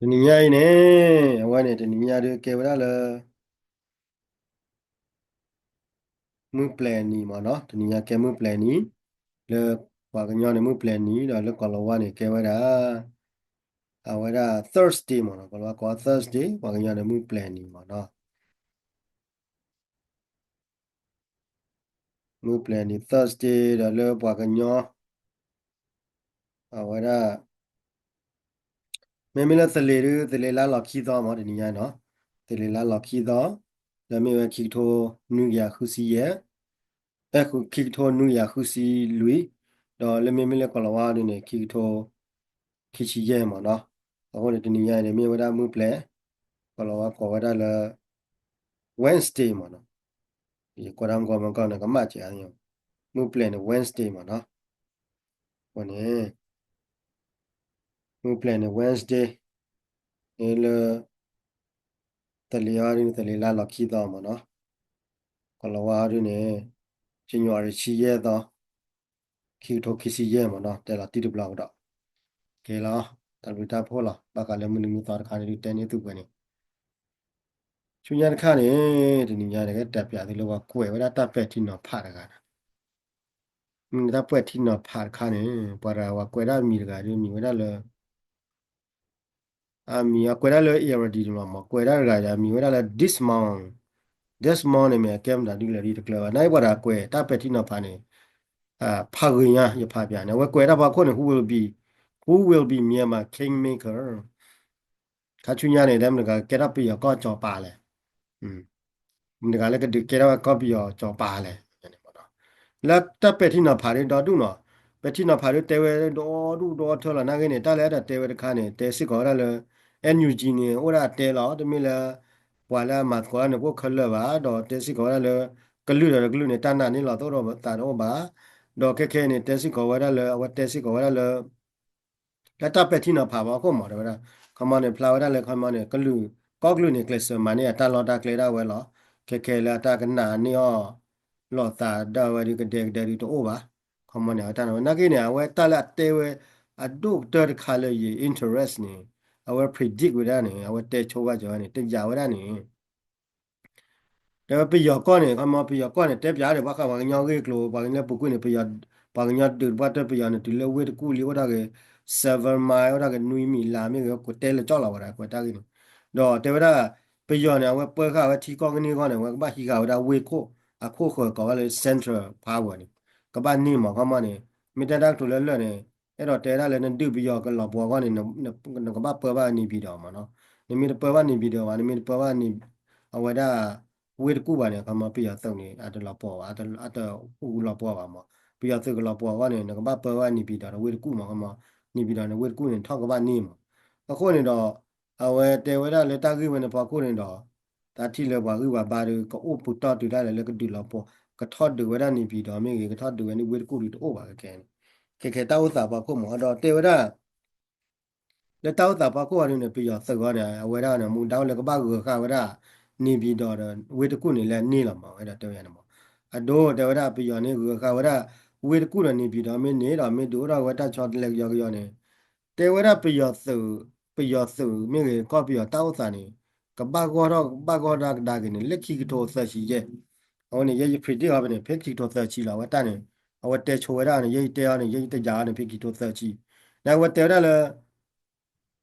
တနံၤညါအံၤန့ၣ် အဝဲန့ၣ် တနံၤညါဒုးကဲဝဲဒၣ်လၢ မုၢ်ပျဲၤနံၤမ့ၢ်နီၤ, တနံၤညါကဲမုၢ်ပျဲၤနံၤ, လၢပှၤကညီန့ၣ်မုၢ်ပျဲၤနံၤ ဒီးလၢကီၢ်လီၤဝါန့ၣ်ကဲဝဲဒၣ် အဝဲဒၣ် Thursday မ့ၢ်နီၤ, ကီၢ်လီၤဝါကိး Thursday, ပှၤကညီန့ၣ်မုၢ်ပျဲၤနံၤမ့ၢ်နီၤ. မုၢ်ပျဲၤနံၤ Thursday ဒီးလၢပှၤကညီ အဝဲဒၣ် မ့မ့ၢ်လၢသလ့ၤဒုး သလ့ၤလါလီၤခံသီမ့ၢ် တနံၤညါနီၤ, သလ့ၤလါလီၤခံသီ, လၢမ့ၢ်ဝဲခံကထိနွံကယၤဃုဆံယဲၢ်, အဲ ခံကထိနွံကယၤဃုဆံလွံၢ်, ဒီးလၢမ့မ့ၢ်လၢကီၢ်လီၤဝါဒုးန့ၣ် ခံကထိခံဆံယဲၢ်မ့ၢ်နီၤ. အဃိန့ၣ် တနံၤညါအံၤန့ၣ် မ့ၢ်ဝဲဒၣ်မုၢ်ပျဲၤ, ကီၢ်လီၤဝါကိးဝဲဒၣ်လၢ Wednesday မ့ၢ်နီၤ, ယကွၢ်တၢ်မုၢ်ကီၢ်မုၢ်ကီၢ်န့ၣ် ကမၣ်စဲး, မုၢ်ပျဲၤန့ၣ် Wednesday မ့ၢ်နီၤ. အဃိန့ၣ် မုၢ်ပျဲၤန့ၣ် Wednesday န့ၣ်လၢ သလ့ၤအီၤဒုးန့ၣ် သလ့ၤလါလီၤခံသီမ့ၢ်နီၤ, ကီၢ်လီၤဝါအီၤဒုးန့ၣ် January ဆံယဲၢ်သီ, ခံကထိခံဆံယဲၢ်မ့ၢ်နီၤ, တဲလီၤတံၢ်တဘျီကဒီး, ကဲလီၤ, တၢ်ဘျုးတၢ်ဖှိၣ်လီၤ, ဘၣ်ဃးလၢမုၢ်နံၤမုၢ်သီတခါန့ၣ်ဒုးတဲန့ၢ်သုဝဲန့ၣ် ဆူညါတခါန့ၣ် တနံၤညါန့ၣ် ကတဲပၠးသုလၢပှၤကွဲးဝဲဒၣ်တၢ်ပဲာ်ထံနီၤဖးတဂၤန့ၣ်, မ့ၢ်တၢ်ပဲာ်ထံနီၤဖးတခါန့ၣ် ပှၤတဂၤပှၤကွဲးဒၣ်အမံၤတဂၤဒုးမံၤဝဲဒၣ်လၢ အမံၤအကွဲးဒၣ်လၢ Irrawaddy န့ၣ်လီၤမး, ကွဲးဒၣ်တဂၤအမံၤဝဲဒၣ်လၢ Desmond, Desmond န့ၣ်မ့ၢ်အကဲမတၤဒုးလဲၣ်ဒ်တကျၢၤဘၣ်, နာ်က့ပှၤတဂၤကွဲးတၢ်ပဲာ်ထံနီၤဖးန့ၣ် ဖးဂ့ၤညါ ယဖးပၠးန့ၣ် အဝဲကွဲးတၢ်ဖီခိၣ်န့ၣ် who will be, who will be Myanmar kingmaker ခါဆူညါန့ၣ် တဲမတၤတဂၤကဲထီၣ်ပယီၤကီၢ်စီၤပၤလဲၣ်, မတၤတဂၤလၢကဒုးကဲထီၣ်ဝဲကီၢ်ပယီၤစီၤပၤလဲၣ်, လၢတၢ်ပဲာ်ထံနီၤဖးဒုးဒီဒူၣ်နီၤ, ပဲာ်ထံနီၤဖးဒုးတဲဝဲဒီဒူၣ်ဒီထၢလီၤ, နာ်က့န့ၣ် တၢ်လၢအဲၣ်ဒိးတဲဝဲတခါန့ၣ် တဲစ့ၢ်ကီးဝဲဒၣ်လၢ NUG န့ၣ် အိၣ်ဒၣ်အတဲလီၤ, တမ့ၢ်လၢ ပှၤလၢအမၤသကိးတၢ်န့ၣ် ကအိၣ်ခဲလၢာ်ဘၣ်, ဒီးတဲစ့ၢ်ကီးဝဲဒၣ်လၢ ကလုာ်ဒီးတကလုာ်န့ၣ် တၢ်နာ်န့ၢ်လီၤသးတအိၣ်ဘၣ်, ဒီးခဲခဲအံၤန့ၣ် တဲစ့ၢ်ကီးဝဲဒၣ်လၢ အဝဲတဲစ့ၢ်ကီးဝဲဒၣ်လၢ လၢတၢ်ပဲာ်ထံနီၤဖးဘၣ်အခိၣ်မး တဲဝဲဒၣ် ခီမီန့ၣ် ဖျါဝဲဒၣ်လၢ ခီမီန့ၣ် ကလုာ် ကီၢ်ကလုာ်န့ၣ် ကျဲးစၢးမၤန့ၢ်အတၢ်လီၢ်တၢ်ကျဲဒၣ်ဝဲလီၤ. ခဲခဲလၢအတၢ်ကနာ်န့ၢ်အီၤ လိာ်သးဒၣ်ဝဲဒုးကဒဲကဒဲဒုးတအိၣ်ဘၣ်. ခီမီန့ၣ် အဝဲတၢ်န့ၣ်ဝဲ နာ်က့န့ၣ် အဝဲတၢ်လၢအတဲဝဲ အဒိၣ်ကတၢၢ်တခါလၢယ interest န့ၣ် အဝဲ predict ဝဲဒၣ်န့ၣ် အဝဲတဲဆိဝဲကၢဝဲန့ၣ် တယာ်ဝဲဒၣ်န့ၣ် တဲဝဲပယီၤကီၢ်န့ၣ် ခီမီပယီၤကီၢ်န့ၣ် တဲပၠးဒီး ဘၣ်ဃးပှၤကညီဂ့ၢ်ကျိၤ ပှၤကညီလၢပူၤကွံာ်န့ၣ် ပှၤကညီဒုးတပှၢ်တၢၢ်ပယီၤန့ၣ် တုၤလၢဝ့ၢ်တကူၣ်လံ အိၣ်ဒၣ်က့ၤ seven mile အိၣ်ဒၣ်က့ၤနွံမံးလး မ့ၢ်ဂ့ၤ ကွဲးတဲလၢကၠီလီၤဝဲဒၣ် ကွဲးတၢ်ဂ့ၢ်န့ၣ် ဒီးတဲဝဲဒၣ် ပယီၤန့ၣ် အဝဲပၢဃာ်ဝဲထံကီၢ်ကန့ၢ်အဂီၢ်န့ၣ် အဝဲကဘၣ်ဟံးဃာ်ဝဲဒၣ်ဝ့ၢ်ခိၣ် အခိၣ်ဃၢၤကိးဝဲလၢ central power န့ၣ် ကဘၣ်န့ၢ်မး ခီမီန့ၣ် မ့ၢ်တဲတၢ်ကတိၤလၢလၢာ်န့ၣ် အဲၣ်ဒိးတဲဒၣ်လၢနဒုးပယီၤကလီၤပှီၤအဂီၢ်န့ၣ် နကဘၣ်ပၢဘၣ်န့ၣ်ပျံၤဒီးမးနီၤ နမ့ၢ်တပၢဘၣ်န့ၣ်ပျံၤဒီးဘၣ် နမ့ၢ်တပၢဘၣ်န့ၣ် အဝဲဒၣ် ဝ့ၢ်တကူၣ်ဘၣ်န့ၣ် ခီမီပယီၤသုးန့ၣ် အတလီၤပှီၤဘၣ် အတအူလီၤပှီၤဘၣ်မး ပယီၤသုးကလီၤပှီၤအဂီၢ်န့ၣ် နကဘၣ်ပၢဘၣ်န့ၣ်ပျံၤဒီး ဝ့ၢ်တကူၣ်မး ခီမီ န့ၣ်ပျံၤဒီးန့ၣ် ဝ့ၢ်တကူၣ်န့ၣ် ထီၣ်ကဘၣ်န့ၢ်မး အဃိန့ၣ်ဒီး အဝဲတဲဝဲဒၣ်လၢတၢ်ဂ့ၢ်ဝဲန့ၣ်ဖီခိၣ်န့ၣ်ဒီး တၢ်ထံၣ်လၢပှၤဂံၢ်ပှၤဘါဒီး ကအိၣ်ပူၤတီၢ်တုၤဒၣ်လဲာ်လၢကဒုးလီၤပှီၤ ကထီၣ်ဒုးဝဲဒၣ်န့ၣ်ပျံၤဒီးမ့ၢ်ဂ့ၤ ကထီၣ်ဒုးဝဲန့ၣ်ဝ့ၢ်တကူၣ်ဒုးတအိၣ်ဘၣ်ခဲခဲန့ၣ် ခဲခဲတၢ်အိၣ်သးဖီခိၣ်မး ဒီးတဲဝဲဒၣ် လၢတၢ်အိၣ်သးဖီခိၣ်အီၤဒုးန့ၣ် ပယီၤသုးအီၤန့ၣ် အဝဲဒၣ်န့ၣ် မူဒါအိၣ်လၢကဘၣ်ဂၢၤဃာ်ဝဲဒၣ် န့ၣ်ပျံၤဒီး ဝ့ၢ်တကူၣ်န့ၣ်လၢအန့ၢ်လီၤမး ဝဲဒၣ်တဲဝဲန့ၣ်မး အဒိတဲဝဲဒၣ်ပယီၤန့ၣ် ဂၢၤဃာ်ဝဲဒၣ် ဝ့ၢ်တကူၣ်ဒီးန့ၣ်ပျံၤဒီးမ့ၢ်န့ၢ်ဒီး မ့ၢ်ဒုးအိၣ်ထီၣ်ဝဲတၢ်ဆီတလဲကယီကယီန့ၣ် တဲဝဲဒၣ်ပယီၤသုး ပယီၤသုးမ့ၢ်ဂ့ၤ ကီၢ်ပယီၤတၢ်အိၣ်သးန့ၣ် ကဘၣ်ဂီၢ်ထီၣ် ကဘၣ်ဂီၢ်ထီၣ်ကဒါက့ၤန့ၣ် လၢခံကထိသၢဆံယဲၢ် အဝဲန့ၣ် ယဲယ predict အီၤဖဲန့ၣ် ဖဲခံကထိသၢဆံလီၤ အဝဲတၢ်န့ၣ် အဝဲတဲဆိဝဲဒၣ်န့ၣ် ယဲယတဲအီၤန့ၣ် ယဲယတယာ်အီၤန့ၣ် ဖဲခံကထိသၢဆံ န့ၣ်အဝဲတဲဝဲဒၣ်လၢ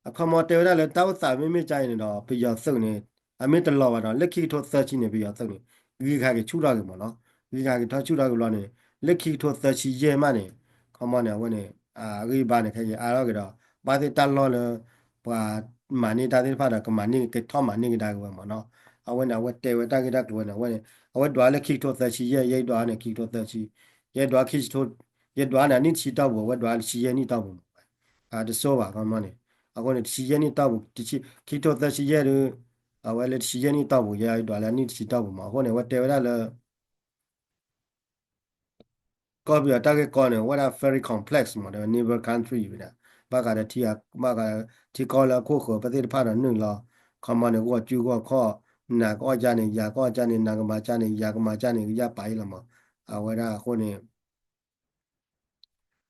အခီမီတဲဝဲဒၣ်လၢတၢ်အိၣ်သးမ့မ့ၢ်ကါအံၤန့ၣ်ဒီး ပယီၤသုးန့ၣ် အမ့ၢ်တလီၤဘၣ်ဒီး လၢခံကထိသၢဆံန့ၣ် ပယီၤသုးန့ၣ် ဂံၢ်ခါက့ၤဆူၣ်ထီၣ်က့ၤမးနီၤ ဂံၢ်ခါက့ၤထီၣ်ဆူၣ်ထီၣ်က့ၤဘျီန့ၣ် လၢခံကထိသၢဆံယဲၢ်မးန့ၣ် ခီမီန့ၣ် အဝဲန့ၣ် အဂံၢ်ဘါန့ၣ် ခဲက့ၤအါထီၣ်က့ၤဒီး ဘၣ်သ့ၣ်တၢ်လီၢ်လၢ ပှၤမၤန့ၢ်တၢ်သ့ၣ်တဖၣ်ဒီး ကမၤန့ၢ်က့ၤထီၣ်မၤန့ၢ်ကဒါက့ၤဝဲမးနီၤ အဝဲန့ၣ် အဝဲတဲဝဲတၢ်ဂ့ၢ်တၢ်ကျိၤဝဲန့ၣ် အဝဲန့ၣ် အဝဲဒွးလၢခံကထိသၢဆံယဲၢ် ယဲဒွးန့ၣ် ခံကထိသၢဆံ ယဲဒွးခံကထိ ယဒွးန့ၣ် အနံၣ်တဆံတီၢ်ပူၤ အဝဲဒွးတဆံယဲၢ်နံၣ်တီၢ်ပူၤမး တစိဘၣ်ခီမီန့ၣ် အဃိန့ၣ် တဆံယဲၢ်နံၣ်တီၢ်ပူၤ ခံကထိသၢဆံယဲၢ်ဒုး အဝဲလၢတဆံယဲၢ်နံၣ်တီၢ်ပူၤ ယဲဒွးလၢအနံၣ်တဆံတီၢ်ပူၤမး အဃိန့ၣ် အဝဲတဲဝဲဒၣ်လၢ ကီၢ်ပယီၤတၢ်ဂ့ၢ်ကီန့ၣ် အိၣ်ဝဲဒၣ် very complex မး ဒီး neighbor country ဝဲဒၣ် ဘၣ်ဃးဒီးထံ ဘၣ်ဃးထံကီၢ်လၢအခိၣ်ဃၢၤ ပသ့ၣ်တဖၣ်ဒီးနုာ်လီၤ ခီမီန့ၣ် ဂီၢ်ကၠူဂီၢ်ခီၣ် နၤကအီၣ်ကၢန့ၣ် ယၤကအီၣ်ကၢန့ၣ် နၤကမၤကၢန့ၣ် ယၤကမၤကၢန့ၣ် ကယၢ်ပာ်အံၤလီၤမး အဝဲဒၣ်အဃိန့ၣ်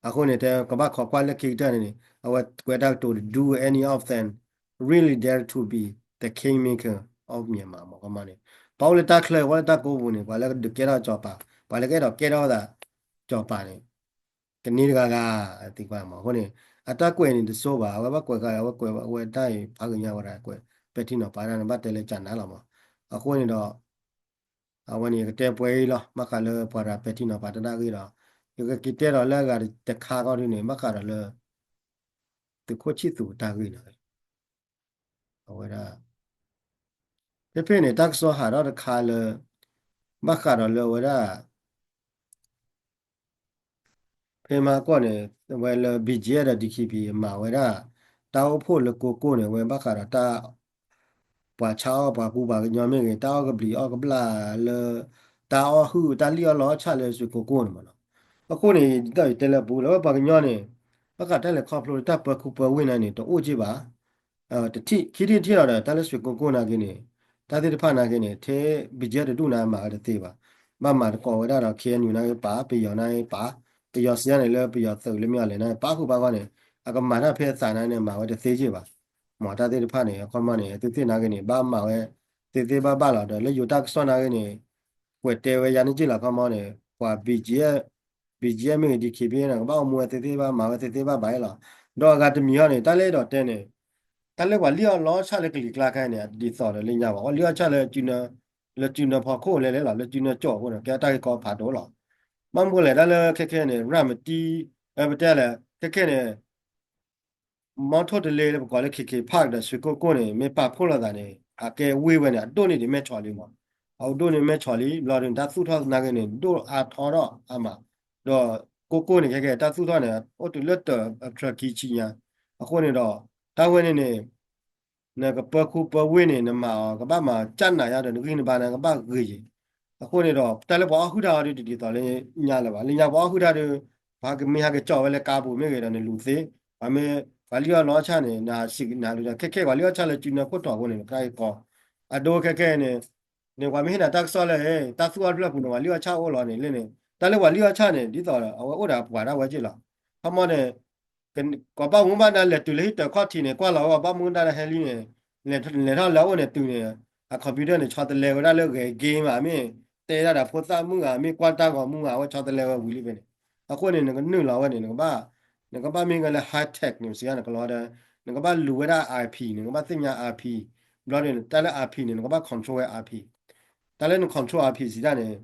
အဃိန့ၣ် တဲကဘၣ်ခိးကွၢ်လၢခံကတၢၢ်န့ၣ်န့ၣ် အဝဲကွဲးတၢ်ကတိၤ do any of them really dare to be the kingmaker of Myanmar မ့ၢ် ခီမီန့ၣ် ပှၤအိၣ်လၢတၢ်ချၢ ပှၤလၢတၢ်ကိးပူၤန့ၣ် ပှၤလၢကဒုးကဲထီၣ်စီၤပၤ ပှၤလၢကအဲၣ်ဒိးကဲထီၣ်သးစီၤပၤန့ၣ် ကန့ၢ်တဂၤဂၤ သံကွၢ်မ့ၢ် အဃိန့ၣ် အတၢ်ကွဲးန့ၣ်တစိဘၣ် အဝဲဘၣ်ကွဲးဂၤ အဝဲကွဲးဝဲတၢ်အံၤ ဖးကညါဝဲဒၣ်ကွဲး ပဲာ်ထံနီၤဖးတၢ်န့ၣ် ဘၣ်တဲလၢကၠးနါလီၤမ့ၢ် အဃိန့ၣ်ဒီး အဝဲန့ၣ် ယကတဲပှဲၤအံၤလီၤ ဘၣ်ဃးလၢပှၤတဂၤပဲာ်ထံနီၤဖးတၢ်တၢ်ဂ့ၢ်ဒီး ယကက့ၤတဲဒီးလၢအဂၤတခါဃီဒုန့ၣ် ဘၣ်ဃးဒီးလၢ သုးခိၣ်ဆံၣ်သူးတၢ်ဂ့ၢ်န့ၣ် အဝဲဒၣ် ဖဲဖဲန့ၣ် တၢ်ကစီၣ်ဟးထီၣ်တခါလၢ ဘၣ်ဃးဒီးလၢအဝဲဒၣ် ဖဲမဟါကီၢ်န့ၣ် အဝဲလၢ ဘံၣ်ကၠံအဲၣ်ဒီး ဒံၣ်ခ့ၣ်ပံၤ မၤဝဲဒၣ် တၢ်အိၣ်ဖှိၣ်လၢကိကိၢ်န့ၣ် အဝဲဘၣ်ဃးဒီးတၢ် ပှၤဆါအီၣ်ပှၤကူပှၤကညီမ့ၢ်ဂ့ၤ တၢ်အီၣ်ကဘျံးအီၣ်ကဘျၣ်လၢ တၢ်အီၣ်ဟုၣ်တၢ်လံၣ်အီၣ်လီအီၣ်ဆၣ်လၢစွ့ၣ်ကိကိၢ်န့ၣ်မ့ၢ်နီၤ. အဃိန့ၣ် ဒ်သိးယတဲလၢအပူၤ လၢပှၤကညီန့ၣ် ဘၣ်ဃးတၢ်လဲၤခီဖျိလၢတၢ်ပၢခူပၢဝ့ၢ်န့ၣ်န့ၣ် တအိၣ်က့ၢ်ဘၣ် တထံၣ် ခံထံၣ်တထံၣ်လီၤဒီး တၢ်လၢစွ့ၣ်ကိကိၢ်နာ်က့န့ၣ် တၢ်သ့ၣ်တဖၣ်နာ်က့န့ၣ် ထဲ ဘံၣ်ကၠံအဲၣ်တဒူၣ်န့ၣ် မၤဝဲတသ့ဘၣ်. ဘၣ်မၤသကိးဝဲဒၣ်ဒီး ခ့ၣ်အဲၣ်ယူၣ်န့ၣ်ပာ် ပယီၤန့ၣ်ပာ် ပယီၤစံးယါန့ၣ်လၢပယီၤသုးလၢမ့ၢ်အီၤလဲၣ်န့ၣ် ပာ်ဃုာ်ပာ်ဃီန့ၣ် အကမၤတၢ်ဖဲအသးန့ၣ်န့ၣ် မၤဝဲတသ့က့ၢ်ဘၣ်. မ့ၢ်တၢ်သ့ၣ်တဖၣ်န့ၣ် အခီမီန့ၣ် သုသ့ၣ်နာ်က့န့ၣ် ဘၣ်မၤဝဲ သ့သ့ဘၣ်ဘၣ်လီၤဒီး လၢယိၤတၢ်ကစီၣ်နာ်က့န့ၣ် ကွဲးတဲဝဲယါန့ၣ်က့ၢ်လီၤ အခီမီန့ၣ် ပှၤ ဘံၣ်ကၠံအဲၣ် ဘံၣ်ကၠံအဲၣ်မ့ၢ်ဂ့ၤ ဒံၣ်ခ့ၣ်ပံၤန့ၣ် ကဘၣ်အိၣ်မူဝဲသ့သ့ဘၣ် မၤဝဲသ့သ့ဘၣ်ဘၣ်အံၤလီၤ. ဒီးအဂၤတမံၤဟီန့ၣ် တၢ်လၢအဲၣ်ဒိးတဲန့ၣ် တၢ်လၢပှၤလံၣ်အီၣ်လီအီၣ်ဆၣ်လၢကလံၤကျါခဲအံၤန့ၣ် ဒ်သိးဒီးလၢညါဘၣ် ပှၤလံၣ်အီၣ်ဆၣ်လၢ လၢစုနၢဖီခိၣ်လဲၤလဲၤလီၤ လၢစုနၢကၠီၣ်အဃိန့ၣ် ကဲတၢ်ဂ့ၢ်ကီဖးဒိၣ်လီၤ. ဘၣ်မနုၤလဲၣ် တၢ်လၢခဲခဲန့ၣ် ရၣ်မတံ ပတဲလဲၣ် ခဲခဲန့ၣ် မီထိၣ်တလ့လၢပကိးလၢ ခ့ၣ်ခ့ၣ် park ဒီး စွ့ၣ်ကိကိၢ်န့ၣ် မ့ၢ်ပာ်ဖှိၣ်လိာ်သးန့ၣ် အကဲဝ့ၢ်ဝဲန့ၣ် အဒိၣ်န့ၢ်ဒံးမဲၢ်ဆီးလံမး. အဒိၣ်န့ၢ်မဲၢ်ဆီးလံ ဘျီဒုးန့ၣ် တၢ်သူၣ်ထီၣ်နာ်က့န့ၣ် ဒိၣ်အါထီထီၣ်အါမး ဒီးကိကိၢ်န့ၣ် ခဲခဲ တၢ်သူၣ်ထီၣ်န့ၣ် အိၣ်တုၤလၢတၢးအချၢခံဆံညါ အဃိန့ၣ်ဒီး တၢ်ဝဲန့ၣ်န့ၣ် နကပၢခူပၢဝ့ၢ်န့ၣ် နမၤအီၤ ကဘၣ်မၤကၢ်နးယါဒီး နဂံၢ်နဘါန့ၣ် ကဘၣ်ဂ့ၤယံၤ. အဃိန့ၣ်ဒီး တၢ်လၢပှၤအီၣ်ဟုၣ်တၢ်အီၤဒုး တဒ်သိးလၢညါလၢၤဘၣ်. လၢညါပှၤအီၣ်ဟုၣ်တၢ်ဒုး ပှၤကမ့ၢ်ဟဲကစီၣ်ဝဲလၢကါပူၤမ့ၢ်ဂ့ၤဒီး နလူၤသ့, ပှၤမ့ၢ် ပှၤလံၣ်အီၣ်လီအီၣ်ဆၣ်န့ၣ် နစံးနလူၤဒီး ခဲခဲပှၤလံၣ်အီၣ်ဆၣ်လၢစုနၢခိၣ်တီၢ်အဃိန့ၣ် နတၢ်ဂ့ၢ်ကီ, အဒိခဲခဲန့ၣ် န့ၣ် ပှၤမ့ၢ်ဟ့ၣ်နၤတၢ်ကစီၣ်လၢ တၢ်သူၣ်အီၣ်တဖျၢၣ်ပူၤန့ၣ် ပှၤလံၣ်အီၣ်ဆၣ်အိၣ်လီၤန့ၣ်လၢန့ၣ် တၢ်လၢပှၤလံၣ်အီၣ်ဆၣ်န့ၣ် ဒ်သိးအဝဲအိၣ်ဒီးပှၤဒၣ်ဝဲက့ၢ်လီၤ. ခီမီန့ၣ် ကီၢ်ဘၣ်မူဘၣ်ဒါလဲၤတုၤလၢဟံၣ်တၢၤခီၣ်ထံးန့ၣ် ကွၢ်လီၤဝဲ ဘၣ်မူဘၣ်ဒါဟဲလံန့ၣ် လဲၤထီၣ်လၢအအိၣ်န့ၣ်တုၤန့ၣ် အ computer န့ၣ် ဆီတလဲဝဲဒၣ်လၢဂဲၤ game ဧါ မ့ၢ်တဲဒၣ်ဒီးဖိသၣ်မုၣ်ဧါ မ့ၢ်ကွၢ်တၢ်ဂီၤမူဧါ အဝဲဆီတလဲဝဲဝံၤလံဖဲန့ၣ်. အဃိန့ၣ် နကနုာ်လီၤဝဲန့ၣ် နကဘၣ် နကဘၣ်မ့ၢ်ကဲလၢ high tech န့ၣ် စံးယါန့ၣ် ကလီၤဒီး နကဘၣ်လူၤဝဲဒၣ် IP န့ၣ် နကဘၣ်သ့ၣ်ညါ IP ဘျီန့ၣ် တၢ်လၢ IP န့ၣ် နကဘၣ် control ဝဲ IP တၢ်လၢန control IP စံးတၢ်န့ၣ်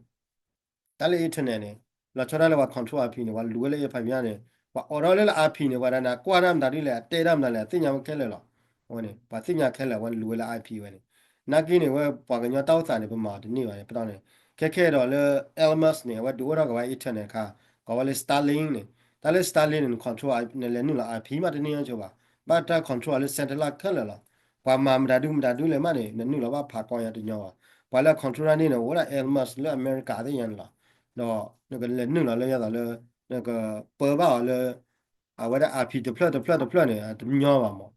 တၢ်လၢ internet န့ၣ် လီၤဆီဒၣ်လၢပှၤ control IP န့ၣ် ပှၤလူၤဝဲလၢ အ ဖးမံန့ၣ် ပှၤအိးထီၣ်လၢလၢ IP န့ၣ် ပှၤဒၣ်နၤကွၢ်တၢ်မတၤဒ်လဲၣ် အတဲတၢ်မတၤလဲၣ် အသ့ၣ်ညါဝဲခဲလၢာ်လီၤ. အဝဲန့ၣ် ပှၤသ့ၣ်ညါခဲလၢာ် အဝဲလူၤဝဲလၢ IP ဝဲန့ၣ် နာ်က့န့ၣ် ဝဲပှၤကညီတၢ်အိၣ်သးန့ၣ် ပမၤအီၤတန့ၢ်ဘၣ်န့ၣ် ပတီၢ်န့ၣ် ခဲခဲဒီးလၢ Elon Musk န့ၣ် အဝဲဒုးအိၣ်ထီၣ်က့ၤဝဲ internet တခါ ကိးဝဲလၢ Starlink န့ၣ် တၢ်လၢ Starlink န့ၣ် န control နလဲၤနုာ်လီၤ IP မးတန့ၢ်ဆိဘၣ် ဘၣ်တၢ် control လၢ satellite ခဲလၢာ်လီၤ. ပှၤမၤမတၤဒုမတၤဒုလဲၣ်မးန့ၣ် နနုာ်လီၤဘၣ်ဖးကီယၤတညီဘၣ်. ပှၤလၢအ control တၢ်န့ၣ်န့ၣ် အိၣ်ဝဲဒၣ် Elon Musk လၢအမဲရကၤသ့ၣ်ညါန့ၣ်လီၤ. ဒီးနကလဲၤနုာ်လီၤလၢယသးလၢ နကပၢဘၣ်အီၤလၢ အဝဲဒၣ် IP တဖျၢၣ်တဖျၢၣ်တဖျၢၣ်န့ၣ် တညီဘၣ်မး.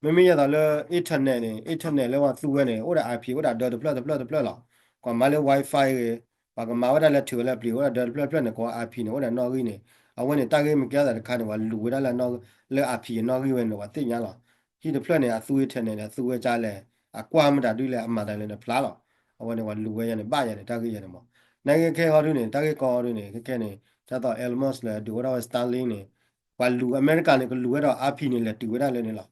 မ့မ့ၢ်ယသးလၢ internet န့ၣ် internet လၢပှၤသူဝဲန့ၣ် အိၣ်ဒီး IP အိၣ်ဒီးဒၢတဖျၢၣ်တဖျၢၣ်တဖျၢၣ်လီၤ. ကွၢ်မၤလၢ Wi-Fi ဂ့ၤ ပှၤကမၤဝဲဒၣ်လၢထုးဝဲလၢပျံၤ အိၣ်ဒီးဒၢတဖျၢၣ်တဖျၢၣ်န့ၣ် ကိး IP န့ၣ် အိၣ်ဒီးနီၣ်ဂံၢ်န့ၣ် အဝဲန့ၣ် တၢ်ဂ့ၢ်မ့ၢ်ကဲသးတခါန့ၣ် ပှၤလူၤဝဲဒၣ်လၢ လၢ IP အနီၣ်ဂံၢ်ဝဲန့ၣ် ပှၤသ့ၣ်ညါလီၤ. ဟံၣ်တဖျၢၣ်န့ၣ် အသူ internet န့ၣ် အသူဝဲကလဲၣ် အကွၢ်မတၤဒုလဲၣ် အမၤတၢ်လဲၣ်န့ၣ်ဖျါလီၤ. အဝဲန့ၣ် ပှၤလူၤဝဲယၤန့ၣ် ဘၣ်ယၤန့ၣ် တၢ်ဂ့ၢ်ယၤန့ၣ်မး. နာ်က့ခဲဟီဒုန့ၣ် တၢ်ဂ့ၢ်ကီဒုန့ၣ် ခဲခဲန့ၣ် ဒ်သိး Elon Musk လၢဒုးအိၣ်ထီၣ်ဝဲ Starlink န့ၣ် ပှၤလူၤအမဲရကၤန့ၣ် ကလူၤဝဲဒီး IP န့ၣ် လဲၤတုၤဝဲဒၣ်လၢန့ၣ်လီၤ.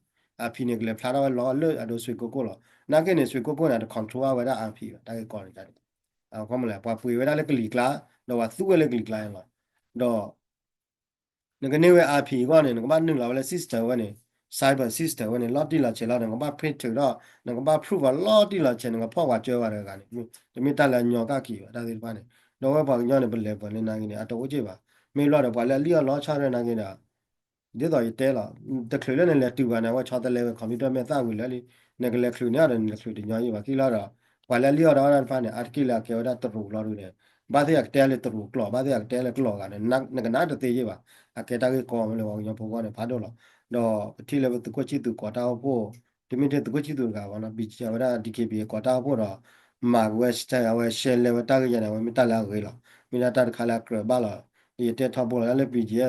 IP န့ၣ် ကလဲၤဖျါထီၣ်ဝဲလီၤလၢအဒိ စွ့ၣ်ကိကိၢ်လီၤ. နာ်က့န့ၣ် စွ့ၣ်ကိကိၢ်န့ၣ် တ control ဝဲဒၣ် IP ဘၣ် တၢ်ဂ့ၢ်ကီန့ၣ် ခီမလဲၣ် ပှၤပှ့ၤဝဲဒၣ်လၢကလံၤကျါ ဒီးပှၤသူဝဲလၢကလံၤကျါန့ၣ်လီၤ. ဒီး နကန့ၢ်ဝဲ IP အဂီၢ်န့ၣ် နကဘၣ်နုာ်လီၤဝဲလၢ system ဝဲန့ၣ် cyber system ဝဲန့ၣ် လီၤတံၢ်လီၤဆဲးလီၤ နကဘၣ် print ထုးထီၣ် နကဘၣ် proof အီၤလီၤတံၢ်လီၤဆဲး နကဖီၣ်ပှၤကၢဝဲတဂၤန့ၣ် တမ့ၢ်တၢ်လၢအညီကၣ်က့ၤဘၣ် တၢ်သ့ၣ်တဖၣ်န့ၣ်. ဒီးဝဲပှၤကညီန့ၣ် ပလဲၤပှဲၤလၢနာ်က့န့ၣ် အတအိၣ်က့ၢ်ဘၣ်. မ့ၢ်ဘျီဒီး ပှၤလၢအလံၣ်အီၣ်လီအီၣ်ဆၣ်ရဲၣ်နာ်က့ဒီး ဒ်သိးယတဲလီၤ တချုးလၢနလဲၤတုၤဘၣ်န့ၣ် အဝဲဆီတလဲဝဲ computer မဲာ်သၣ်ဝံၤလၢာ်လံ နကလဲၤချုးန့ၣ်ဒီး နလဲၤချုးတညီယံၤဘၣ် ခံလီၤဒီး ပှၤလၢအလံၣ်အီၣ်ဒီးအီၣ်တၢ်တဖၣ်န့ၣ် အါတက့ၢ်လၢအကဲဝဲဒၣ်တရူးလီၤဒုန့ၣ် ဘၣ်သ့ၣ်အကတဲလၢတရူးကျိာ် ဘၣ်သ့ၣ်အကတဲလၢကျိာ်ဂၤန့ၣ် နကနၣ်တသ့ယံၤဘၣ်. အကဲတၢ်ဂ့ၢ်ကီမ့ၢ်လၢပှၤကညီဖိဂီၢ်န့ၣ် ဖးဒိၣ်လီၤ. ဒီးပထံၣ်လၢပသုးခိၣ်ဆံၣ်သူးကိးတၢ်အိၣ်ဖှိၣ် တမ့ၢ်ထဲသုးခိၣ်ဆံၣ်သူးတဂၤဘၣ်နီၤ ဘံၣ်ကၠံ အဝဲဒၣ် ဒီးက့ဘံၣ် ကိးတၢ်အိၣ်ဖှိၣ်ဒီး မၤက့ၤဝဲ အဝဲ share လဲၤဝဲတၢ်ဂ့ၢ်ယၤန့ၣ် အဝဲမ့ၢ်တၢ်လၢအဂ့ၤလီၤ. မ့ၢ်ဒၣ်တၢ်တခါလၢအကြၢးဘၣ်လီၤ. ယတဲထီဘိလီၤ တၢ်လၢ ဘံၣ်ကၠံ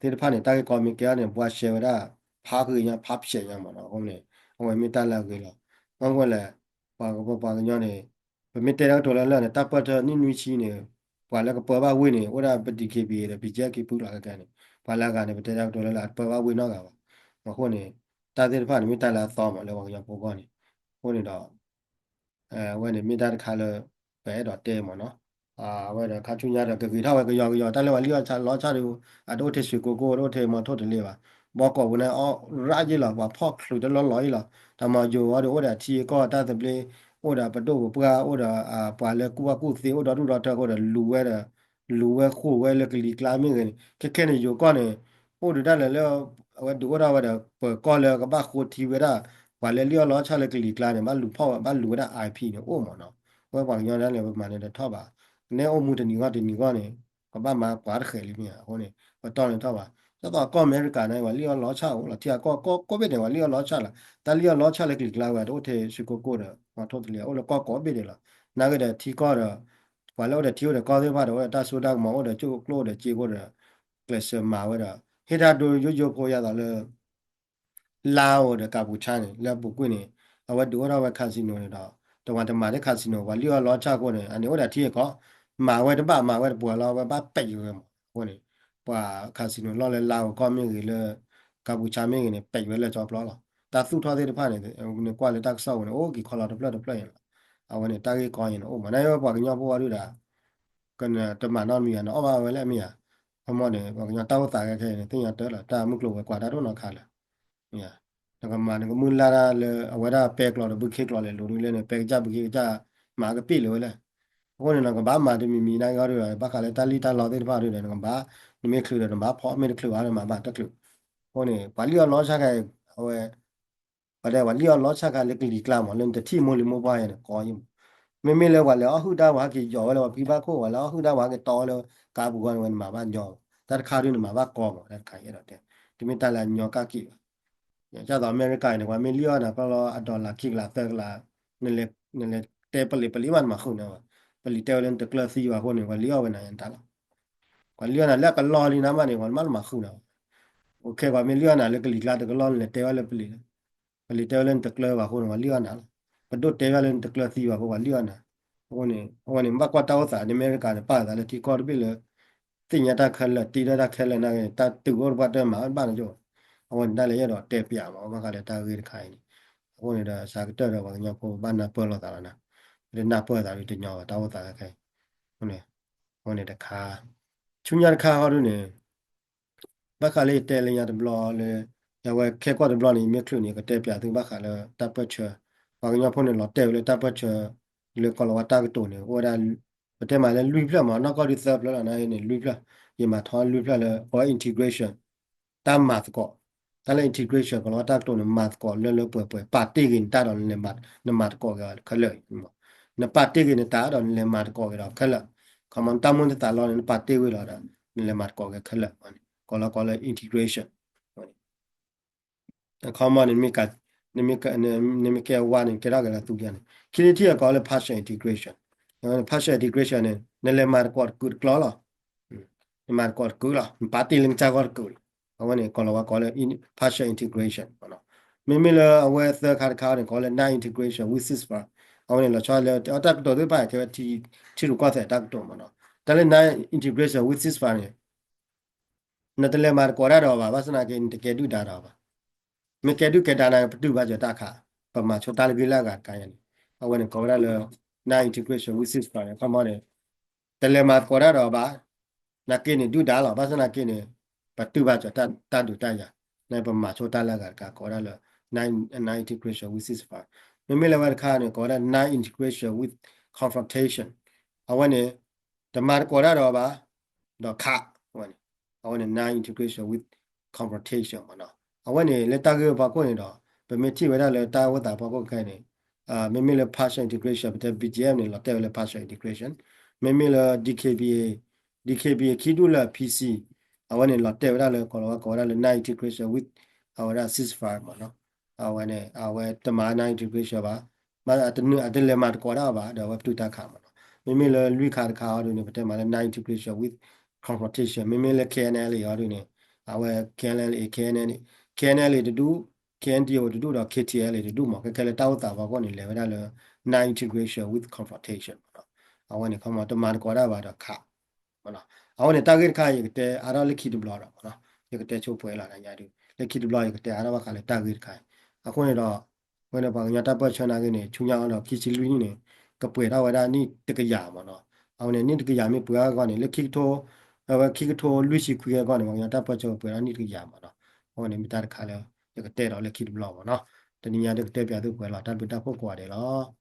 သ့ၣ်တဖၣ်န့ၣ် တၢ်ဂ့ၢ်ကီမ့ၢ်ကဲအီၤန့ၣ် ပှၤ share ဝဲဒၣ် ဖးဃ့ညါ ဖးဖျဲးညါမ့ၢ်နီၤ အဃိန့ၣ် အဝဲမ့ၢ်တၢ်လၢအဂ့ၤလီၤ. ဘၣ်မနုၤလဲၣ်, ပှၤကပၢပှၤကညီန့ၣ် ပမ့ၢ်တဲတၢ်ကတိၤလၢလၢ်န့ၣ် တၢ်ပၢၢ်ထၢနံၣ်နွံဆံန့ၣ် ပှၤလၢကပၢဘၣ်ဝ့ၢ်န့ၣ် အိၣ်ဒၣ်ပ DKBA ဒီး BGF က့ၤပူၤလီၤခဲခဲန့ၣ် ပှၤလၢအဂၤန့ၣ် ပတဲတၢ်ကတိၤလၢလၢ် အတပၢဘၣ်ဝ့ၢ်နီတဂၤဘၣ်. အဃိန့ၣ် တၢ်သ့ၣ်တဖၣ်န့ၣ် မ့ၢ်တၢ်လၢအသီမးလၢပှၤကညီဖိအဂီၢ်န့ၣ်, အဃိန့ၣ်ဒီး အဝဲန့ၣ်မ့ၢ်တၢ်တခါလၢ ပအဲၣ်ဒိးတဲမးနီၤ. အဝဲဒီးခါဆူညါဒီးကဂ့ၤထီၣ်ဝဲကယီကယီ တၢ်လၢပှၤလံၣ်အီၣ်လီဆၣ်ဒီး အတအိၣ်ထဲၣ်ရွှ့ၣ်ကိကိၣ် တအိၣ်ထဲၣ်မီထိၣ်တလ့ၢ်ဘၣ်. ဘီကီၢ်ပူၤန့ၣ်အီၣ်ရၣ်ယ့ၢ်လီၤ ပှၤဖီၣ်ချုးတလီၢ်လီၢ်အံၤလီၤ. တၢ်မၤယိၤဝဲဒီးအိၣ်ဒီးထံအကီၢ်တၢ်သဘျ့ အိၣ်ဒီးပဒိၣ်ပပှၢ် အိၣ်ဒီးပှၤလၢကူၣ်ဘၣ်ကူၣ်သ့ အိၣ်ဒီးဒူၣ်ဒီးထၢအဃိဒီး လူၤဝဲဒီး လူၤဝဲဃိာ်ဝဲလၢကလံၤကျါမ့ၢ်ဂ့ၤန့ၣ် ခဲခဲန့ၣ် ယိၤကီၢ်န့ၣ် အိၣ်ဒုးတၢ်လၢလၢ အဝဲဒုးအိၣ်ထီၣ်ဝဲဒီး ပၢၤကီၢ်လၢကဘၣ်ဃိထံဝဲဒၣ် ပှၤလၢလံၣ်အီၣ်လီဆၣ်လၢကလံၤကျါန့ၣ် ဘၣ်လူၤဖီၣ်ဝဲ ဘၣ်လူၤဝဲဒၣ် IP န့ၣ်အိၣ်မးနီၤ. အဝဲပှၤကညီဒၣ်လဲာ် ပမၤန့ၣ်တထီၣ်ဘၣ်. နဲအိၣ်မူတနံၤဂီၢ်တနံၤဂီၢ်န့ၣ် ကဘၣ်မၤပှၤတဃဲးလံမ့ၢ်ဧါ. အဃိန့ၣ် ပတီၢ်န့ၣ်ထီၣ်ဘၣ်. ဒ်သိးကီၢ်အမဲရကၤန့ၣ် ပှၤလံၣ်အီၣ်လီဆၣ်အိၣ်လီၤ ထံအကီၢ်ကိးဘ့ၣ်န့ၣ် ပှၤလံၣ်အီၣ်လီဆၣ်လီၤ. တၢ်လံၣ်အီၣ်လီဆၣ်လၢကလံၤကျါဝဲ တအိၣ်ထဲၣ်ရွှ့ၣ်ကိကိၣ်ဒီး မီထိၣ်တလ့ၢ် အိၣ်လၢကီၢ်ကိးဘ့ၣ်ဒဲးလီၤ. နာ်က့ဒီးထံကီၢ်ဒီး ပှၤလၢအိၣ်ဒီးထံအိၣ်ဒီးကီၢ်သ့ၣ်တဖၣ်ဒီး အိၣ်ဒီးတၢ်စိတၢ်ကမီၤ အိၣ်ဒီးကၠိၣ်ကျိၣ်ဒီးစ့ဖိဒီး ကျဲးစၢးမၤဝဲဒီး ဟ့ၣ်တၢ်ဒိယိယိဖိယါသးလၢ လါအိၣ်ဒီးကၢ်ပူၤဆါန့ၣ် လၢအပူၤကွံာ်န့ၣ် အဝဲဒုးအိၣ်ထီၣ်ဝဲ casino န့ၣ်ဒီး တဝၤတမၤဒ် casino ပှၤလံၣ်အီၣ်လီဆၣ်အဃိန့ၣ် အန့ၣ်အိၣ်ဒီးထံအကီၢ် မၤဝဲတဘၣ်မၤဝဲတပှၤလီၤ အဝဲဘၣ်ပဲာ်ဝဲမး. အဃိန့ၣ် ပှၤ casino လီၢ်လၢလါအိၣ်ကီၢ်မ့ၢ်ဂ့ၤလၢ ကၢ်ပူၤဆါမ့ၢ်ဂ့ၤန့ၣ် ပဲာ်ဝဲလၢကၠီပျီလီၤ. တၢ်သူၣ်ထီၣ်သ့ၣ်တဖၣ်န့ၣ် နကွၢ်လၢတၢ်ကစီၣ်ပူၤန့ၣ် အိၣ်က့ၤခီလီၤတဖျၢၣ်တဖျၢၣ်န့ၣ်လီၤ. အဝဲန့ၣ်တၢ်ဂ့ၢ်ကီအံၤန့ၣ်အိၣ်မး နဝဲပှၤကညီဖိဝဲဒုၣ်ဒါ ကနတမၤနီတမံၤဧါ နအီၣ်ဘၣ်ဝဲလၢအမ့ၢ်ဧါ. ခီမီန့ၣ် ပှၤကညီတၢ်အိၣ်သးခဲခဲအံၤန့ၣ် သ့ၣ်ညါတၢ်လီၤ တၢ်မုၢ်ကျိၤဝဲၤကွာ်တၢ်ဒိၣ်နီၢ်ခါလၢာ် နကမၤနကမုၢ်လၢ်တၢ်လၢအဝဲဒၣ်ပဲကျိာ်ဒီးဘုခ့ကျိာ်လဲၤလိၤဒ်လဲၣ်န့ၣ် ပဲကစၢ်ဘုခ့ကစၢ် မၤကပ့ၣ်လၢၤဝဲလဲၣ်. အဃိန့ၣ် နကဘၣ်မၤတမံၤမံၤနာ်က့အီၤဒီး ဘၣ်ဃးလၢတၢ်လံၣ်တၢ်လီသ့ၣ်တဖၣ်ဒီး နကဘၣ် နမ့ၢ်ချုးဒီးနဘၣ်ဖီၣ် မ့ၢ်တချုးဘၣ်ဒီးမၤဘၣ်တချုး. အဃိန့ၣ် ပှၤလံၣ်အီၣ်လီဆၣ်ခဲအံၤ အဝဲ ပှၤတဲပှၤလံၣ်အီၣ်လီဆၣ်ခါလၢကလံၤကျါမး လၢနတထံၣ်မိၢ်လံၤမိၢ်ပှၢ်ယဲန့ၣ် ကီယဲမး. မ့မ့ၢ်လၢပှၤလဲၤအီၣ်ဟုၣ်တၢ် ပှၤဟဲက့ၤယီၤဝဲလၢပှၤဖံဘၣ်ခိၣ် ပှၤလဲၤအီၣ်ဟုၣ်တၢ် ပှၤဟဲက့ၤတီဝဲလၢကါပူၤဂီၢ်န့ၣ်ဝဲ နမၤဘၣ်ညီ တၢ်တခါဒုးနမၤဘၣ်ကီမး တၢ်တခါယဲဒီးတဲ တမ့ၢ်တၢ်လၢအညီကၣ်က့ၤဘၣ်. ဒ်သိးအမဲရကၤန့ၣ် ပှၤမ့ၢ်လံၣ်အီၣ်နၤဖျီလီၤ အ dollar ခံကလးသၢကလး နလဲၤတဲပလံးပလံးမး နမၤဃုာ်နၤဘၣ်. ပလံးတဲဝဲလၢနတကျၢၤသံဘၣ်အဃိန့ၣ် ပှၤလံၣ်အီၣ်ဝဲနၤယဲတၢ်လီၤ. ပှၤလံၣ်အီၣ်နၤလၢအကလီၢ်လံနၤမးန့ၣ် ပှၤမးမၤဃုာ်နၤဘၣ်. အိၣ်ခဲ ပှၤမ့ၢ်လံၣ်အီၣ်နၤလၢကလံၤကျါတကလီၢ် နလဲၤတဲဝဲလၢပလံး ပလံးတဲဝဲလၢနတကျၢၤဘၣ်အဃိန့ၣ် ပှၤလံၣ်အီၣ်နၤလီၤ. ပဒိၣ်တဲဝဲလၢနတကျၢၤသံဘၣ်အဃိ ပှၤလံၣ်အီၣ်နၤ. အဃိန့ၣ် အဝဲန့ၣ် ဘၣ်ကွၢ်တၢ်အိၣ်သး နမဲရကၤန့ၣ် ပာ်သးလၢထံကီၢ်တဘ့ၣ်လၢ သ့ၣ်ညါတၢ်ခဲလၢာ် တ့ထီၣ်တၢ်ခဲလၢာ်နာ်က့ တၢ်တုၤအိၣ်တပှၢ်တၢၢ်မၤအီၣ်တဘၣ်န့ၣ်ကၠိ အဝဲန့ၣ်ဒၣ်လဲာ်ယအဲၣ်ဒိးတဲပျးမး ဘၣ်ဃးလၢတၢ်ဂ့ၢ်တခါအံၤန့ၣ်. အဃိန့ၣ်ဒီး ဆၢကတၢၢ်ဒီးပှၤကညီဖိဘၣ်နၢ်ပၢၢ်လိာ်သးလီၤနၤ. ပတနၢ်ပၢၢ်သးဒုးတညီဘၣ် တၢ်အိၣ်သးခဲခဲအံၤ. အဃိန့ၣ်တခါ ဆူညါတခါဟီဒုန့ၣ် ဘၣ်ဃးလၢယတဲလၢညါတဘျီလၢ ယဝဲခဲကီၢ်တဘျီန့ၣ် ယမ့ၢ်ချုးန့ၣ် ယကတဲပျးသုဘၣ်ဃးလၢတၢ်ပၢၢ်ဆၢ ပှၤကညီဖိန့ၣ် လီၤတဲာ်ဝဲလၢတၢ်ပၢၢ်ဆၢ လၢကီၢ်လီၤဝါတၢ်ကတိၤန့ၣ် အိၣ်ဝဲဒၣ် ပတဲမးလၢလွံၢ်ဖျၢၣ်မး နီၢ်ကီၢ်ဒုးသၢဖျၢၣ်လီၤ နာ်က့န့ၣ် လွံၢ်ဖျၢၣ် ယမၤထီလွံၢ်ဖျၢၣ်လၢ integration တၢ်မၤသကိး တၢ်လၢ integration ကီၢ်လီၤဝါတၢ်ကတိၤန့ၣ် မၤသကိးလၢလၢပှဲၤပှဲၤ ပာ်တ့ၢ်ဂ့ၤနတၢ်ဒီး နပာ်တ့ၢ်ဂ့ၤနတၢ်ဒီး နလဲၤမၤသကိးက့ၤခဲလၢာ် နပာ်တ့ၢ်ဂ့ၤနတၢ်ဒီး နလဲၤမၤသကိးက့ၤဒီးခဲလၢာ် ခီမီ နတၢ်မိၣ်နတၢ်သးလီန့ၣ် နပာ်တ့ၢ်ဝဲလီၤဒီး နလဲၤမၤသကိးက့ၤခဲလၢာ် ကီၢ်လီၤကီၢ်လၢ integration ခီမီန့ၣ် နမ့ၢ်ကဲဝါန့ၣ် ကဲထီၣ်က့ၤလၢသူပျၢၤန့ၣ် ခံထံၣ်အကီၢ်လၢ partial integration, partial integration န့ၣ် နလဲၤမၤသကိးတကုာ်တကျီလီၤ. နမၤသကိးတကုာ်လီၤ နပာ်တ့ၢ်လၢနကစၢ်ဂီၢ်တကုာ်လီၤ. အဝဲန့ၣ် ကီၢ်လီၤဝါကိးလၢ partial integration မ့မ့ၢ်လၢအဝဲသၢခါတခါန့ၣ် ကိးလၢ non integration with ceasefire အဝဲန့ၣ် လီၤဆီလၢ တၢ်ကတိၤသ့ၣ်တဖၣ် ကဲဝဲ ထံရူၢ်ကီၢ်သဲးတၢ်ကတိၤမ့ၢ်နီၤ. တၢ်လၢ non integration with ceasefire န့ၣ် နတလဲၤမၤသကိးတၢ်ဒီးအီၤဘၣ်, ဘၣ်ဆၣ်သနာ်က့ နတကဲဒုၣ်ဒါဒီးအီၤဘၣ်. မ့ၢ်ကဲဒုၣ်ကဲဒါန့ၣ် ပတုာ်ဘၣ်စၢၤတၢ်ခး, ပမၤဆိတၢ်လၢဂ့ၢ်လၢအဂၤတခါအံၤန့ၣ် အဝဲန့ၣ်ကိးဝဲဒၣ်လၢ non integration with ceasefire န့ၣ် ခီမီန့ၣ် တလဲၤမၤသကိးတၢ်ဒီးအီၤဘၣ်, နာ်က့န့ၣ်ဒုၣ်ဒါလီၤ, ဘၣ်ဆၣ်သနာ်က့န့ၣ် ပတုာ်ဘၣ်စၢၤတၢ်ဒုးတၢ်ယၤ, န့ၣ်ပမၤဆိတၢ်လၢအဂၤတခါ ကိးဝဲဒၣ်လၢ non integration with ceasefire. မ့မ့ၢ်လၢဝဲတခါန့ၣ် ကိးဝဲဒၣ် non integration with confrontation အဝဲန့ၣ် တမၤသကိးတၢ်ဒီးအီၤဘၣ်, ဒီးခး, အဝဲန့ၣ် အဝဲန့ၣ် non integration with confrontation မ့ၢ်နီၤ. အဝဲန့ၣ်လၢတၢ်ဂ့ၢ်ဖီခိၣ်န့ၣ်ဒီး ပမ့ၢ်ထံၣ်ဝဲဒၣ်လၢတၢ်အိၣ်သးဖီခိၣ်ခဲအံၤန့ၣ် မ့မ့ၢ်လၢ partial integration ပတဲ B G F န့ၣ် လီၤတဲာ်ဝဲလၢ partial integration, မ့မ့ၢ်လၢ D K B A, D K B A ခံဒူၣ်လၢ P C အဝဲန့ၣ်လီၤတဲာ်ဝဲဒၣ်လၢ ကိးလီၤဝဲကိးဝဲဒၣ်လၢ non integration with အဝဲဒၣ် ceasefire မ့ၢ်နီၤ. အဝဲန့ၣ် အဝဲတမၤ non integration ဘၣ်, မ့ၢ်အတနုာ်အတလဲၤမၤသကိးတၢ်ဘၣ် ဒီးအဝဲပတုာ်တၢ်ခးမ့ၢ်နီၤ. မ့မ့ၢ်လၢလွံၢ်ခါတခါအီၤဒုန့ၣ် ပတဲမးလၢ non integration with confrontation, မ့မ့ၢ်လၢ K N L A အီၤဒုန့ၣ် အဝဲ K N L A, K N L A, K N L A တဒူၣ် K N D O တဒူၣ်ဒီး K T L A တဒူၣ်မး ခဲခဲလၢတၢ်အိၣ်သးဖီခိၣ်န့ၣ် လဲၤဝဲဒၣ်လၢ non-integration with confrontation မးနီၤ. အဝဲန့ၣ်ခီမး တမၤသကိးတၢ်ဘၣ်ဒီးခး မးနီၤ. အဃိန့ၣ် တၢ်ဂ့ၢ်တခါ ယကတဲအါထီၣ်လၢခံတဘျီဒီး မးနီၤ, ယကတဲဆိပှဲၤလီၤညါဒုး လၢခံတဘျီ ယကတဲအါထီၣ်ဘၣ်ဃးလၢတၢ်ဂ့ၢ်တခါ. အဃိန့ၣ်ဒီး ဝဲန့ၣ်ပှၤကညီတၢ်ပၢၢ်ဆၢနာ်က့န့ၣ် ဆူညါအီၤဒီးခံဆံလွံၢ်နံၣ်န့ၣ် ကပှဲၤထီၣ်ဝဲဒၣ်နံၣ်တကယၤမးနီၤ. အဝဲန့ၣ် နံၣ်တကယၤမ့ၢ်ပှဲၤထီၣ်အဂီၢ်န့ၣ် လၢခံကထိ အဝဲခံကထိလွံၢ်ဆံခွံအဂီၢ်န့ၣ် ပှၤကညီတၢ်ပၢၢ်ဆၢကပှဲၤထီၣ်နံၣ်တကယၤမးနီၤ. အဃိန့ၣ် မ့ၢ်တၢ်တခါလၢ ယကတဲဒီးလၢခံတဘျီမးနီၤ. တနံၤညါဒုးကတဲပၠးသုပှဲၤလီၤ တၢ်ဘျုးတၢ်ဖှိၣ်ကိးဂၤဒဲးလီၤ.